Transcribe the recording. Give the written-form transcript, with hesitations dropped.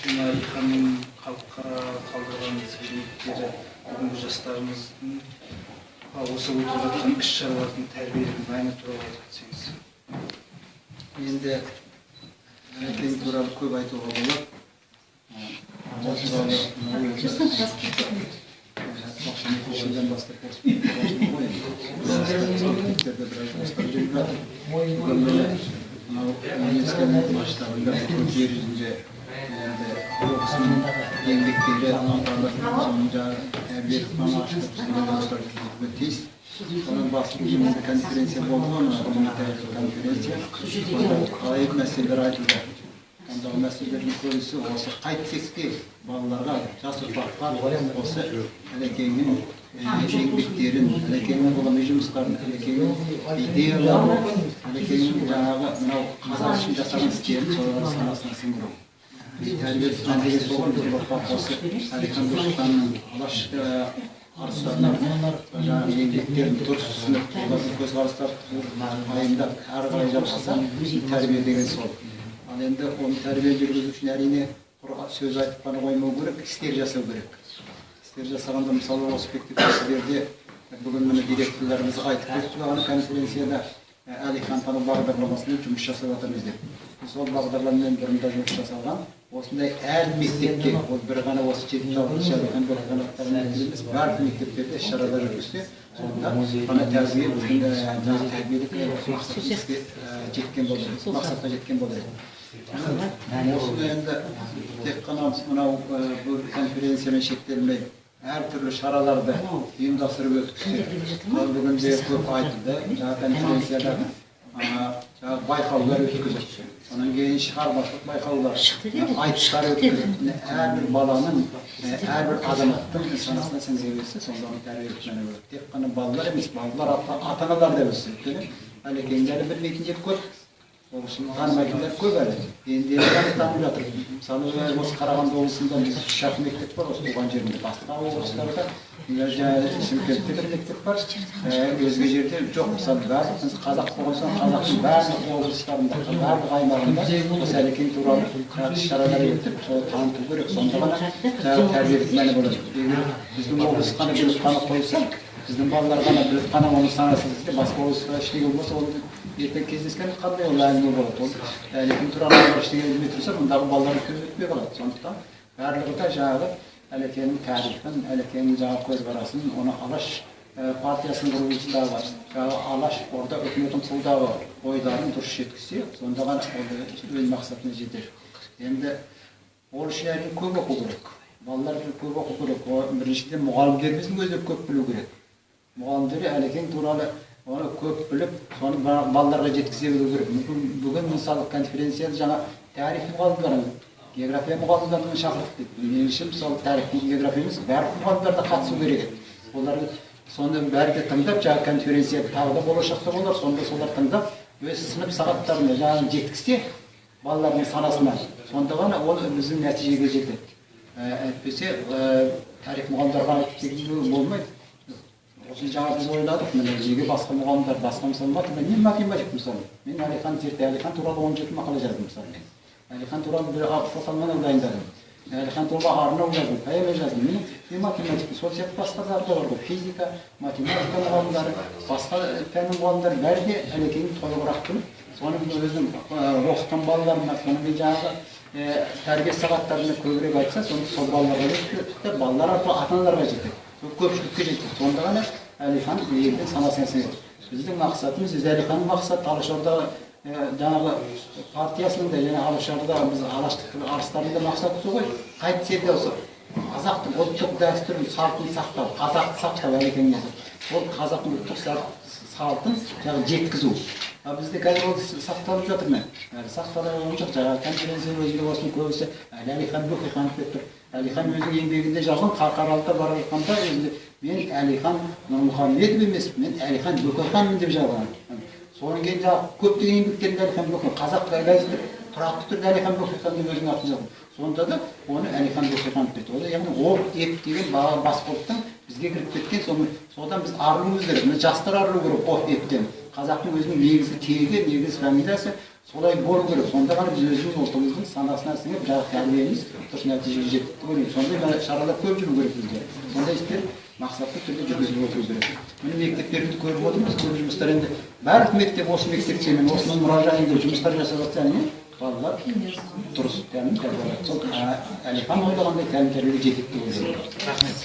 Мына Әлиханның халыққа қалдырған ізгіліктері, бүгінгі жастарымыздың осы өтіп жатқан іс шаралардың тәрбиелік мәні туралы айтып кетсеңіз. Енді Әлекең туралы көп айтуға болады. Ол туралы 92 жылдан бастап ғой, мектептерде біраз жұмыстар жүріп жатыр. Бүгін міне мынау ЮНЕСКО-ның масштабында бүкіл жер жүзінде енді ол кісінің еңбектері аталып, соның жаңағы тәрбиелік мәні ашылып, сондай жұмыстар жүргізуге тиіс. Соның басты конференция болды ғой, мына ғылыми конференция. Онда талай мәселелер айтылды. Ондағы мәселелердің көбісі осы қайтсек те балаларға, жас ұрпаққа осы Әлекеңнің еңбектерін, Әлекеңнің ғылыми жұмыстарын, Әлекеңнің идеяларын, Әлекеңнің жаңағы мынау қазақ үшін жасаған істерін солардың санасына сіңіру. Тәрбиелік мән деген сол ғой. Біздің ұрпақ осы Әлихан Бөкейханның, Алаш арыстарының жаңағы еңбектерін дұрыс түсініп, олардың көзқарастарын пайымдап, әрі қарай жалғаса, тәрбие деген сол. Ал енді оны тәрбие жүргізу үшін, әрине, құр сөз айтып қана қоймау керек, істер жасау керек. Істер жасағанда, мысалы, осы мектепте сіздерде бүгін міне директорларымыз айтып кетті бағана конференцияда, Әлихан тану бағдарламасымен жұмыс жасап жатырмыз деп. Сол бағдарламамен бұрын да жұмыс жасалған. Осындай әр мектепте, ол бір ғана осы 76-шы Әлихан Бөкейхан атындағы мектеп емес, барлық мектептерде іс шаралар жүргізсе, сонда ғана тәрбие біздің жаңағы тәрбиелік мақсатымызға жеткен болар еді, мақсатқа жеткен болар еді. Осыны енді тек қана мынау бұл конференциямен шектелмей, әртүрлі шараларды ұйымдастырып өткізсе. Сол бүгінде көп айтылды жаңа конференцияда, жаңағы байқаулар өткізіп, содан кейін шығармашылық байқаулар, айтыстар өткізіп, міне, әрбір баланың, әрбір азаматтың санасына сіңіре берсе, сонда оның тәрбиелік мәні болады. Тек қана балалар емес, балалар, ата аналар да білсін. Өйткені Әлекеңді әлі білмейтін жер көп, ол кісіні танымайтындар көп әлі, енді енді ғана танып жатыр. Мысалы, осы Қарағанды облысында біз үш ақ мектеп бар осы туған жерімде. Басқа облыстарда, жаңағы Шымкентте бір мектеп бар, өзге жерде жоқ. Мысалы, барлық біз қазақ болған соң, қазақтың барлық облыстарында, барлық аймағында осы Әлекең туралы іс шаралар өтіп, соны таныту керек. Сонда ғана жаңағы тәрбиелік мәні болады. Егер біздің облыс қана біліп қана қойса, біздің балалар ғана біліп қана, оның санасы басқа облысқа ештеңе болмаса, ол ертең кездескенде қандай ол әңгіме болады? Ол Әлекең туралы ештеңе білмей тұрса, мұндағы балалардың көзі өтпей қалады. Сондықтан барлығы да жаңағы Әлекеңнің тарихын, Әлекеңнің жаңағы көзқарасын, оны Алаш партиясының құрылысындағы, жаңағы Алаш Орда үкіметін құрудағы ойларын дұрыс жеткізсе, сонда ғана ол өз мақсатына жетеді. Енді ол үшін, әрине, көп оқу керек, балалар көп оқу керек. Біріншіден, мұғалімдеріміздің өздері көп білу керек. Мұғалімдер Әлекең туралы оны көп біліп, соны балаларға жеткізе білу керек. Мүмкін, бүгін, мысалы, конференцияда жаңа тарих мұғалімдерін, география мұғалімдерін шақырдық дейді. Меніңше, мысалы, тарих, география емес, барлық мұғалімдер де қатысу керек еді. Олар соны бәрі де тыңдап, жаңағы конференция тағы да болашақта болар, сонда солар тыңдап, өз сынып сағаттарында жаңағы жеткізсе балалардың санасына, сонда ғана ол біздің нәтижеге жетеді. Әйтпесе тарих мұғалімдарға айтып келуге болмайды. Осыны жаңа біз ойладық, міне, неге басқа мұғалімдер, басқа, мысалы, мен математик, мысалы, мен Әлихан зерттей, Әлихан туралы 17 мақала жаздым. Мысалы, мен Әлихан туралы бір мақала дайындадым, Әлихан туралы арнау жаздым, поэма жаздым. Мен математикпін. Сол сияқты басқалар да бар ғой, физика, математика мұғалімдері, басқа пәннің мұғалімдері, бәрі де Әлекеңді толығырақ біліп, соны өзінің оқытқан балаларына, соны мен жаңағы тәрбие сағаттарында көбірек айтса, соны сол балаларға жетеді, балалар арқылы ата аналарға жетеді, сол көпшілікке жетеді. Сонда ғана Әлихан елдің санасына сіңеді. Біздің мақсатымыз, біз Әлиханның мақсаты, Алашорда жаңағы партиясының да және Алашорда, біз алаштық арыстардың да мақсаты сол ғой: қайтсе де осы қазақтың ұлттық дәстүрін, салтын сақтау, қазақты сақтау. Әлекеңнен ол қазақтың ұлттық салтын жаңағы жеткізу. А бізде қазір ол сақталып жатыр ма? Әлі сақтала қойған жоқ. Жаңағы конференцияның өзінде осының көбісі әлі Әлихан Бөкейханов деп тұр. Әлихан өзінің еңбегінде жазған, Қарқаралыда бара жатқанда өзінде «Мен Әлихан Нұрмұхамедов емеспін, мен Әлихан Бөкейханмын» деп жазған. Содан кейін жаңағы көптеген еңбектерінде Әлихан Бөкей, қазақ газеті тұрақты түрде Әлихан Бөкейхан деп өзінің атын жазған. Сонда да оны Әлихан Бөкейханов дейді. Ол, яғни, оқ еп деген басқұлықтың бізге кіріп кеткен, соны, содан біз арылуымыз керек. Міне, жастар арылу керек оқ ептен. Қазақтың өзінің негізгі тегі, негізгі фамилиясы солай болу керек. Сонда ғана біз өзіміз ұлтымыздың санасына сіңіп, жаңағы тәрбиеміз Дұрыс нәтижеге жеттік деп ойлаймын. Сондай шаралар көп жүру керек бізде. Сондай істер мақсатты түрде жүргізіліп отыру керек. Міне, мектептерді көріп отырмыз, көп жұмыстар енді барлық мектеп осы мектепте мен осының мұражайында жұмыстар жасап жатса, не балалар дұрыс тәлім тәрбие алады. Сол Әлихан ойлағандай тәлім тәрбиеге жетеді деп ойлаймын. Рахмет.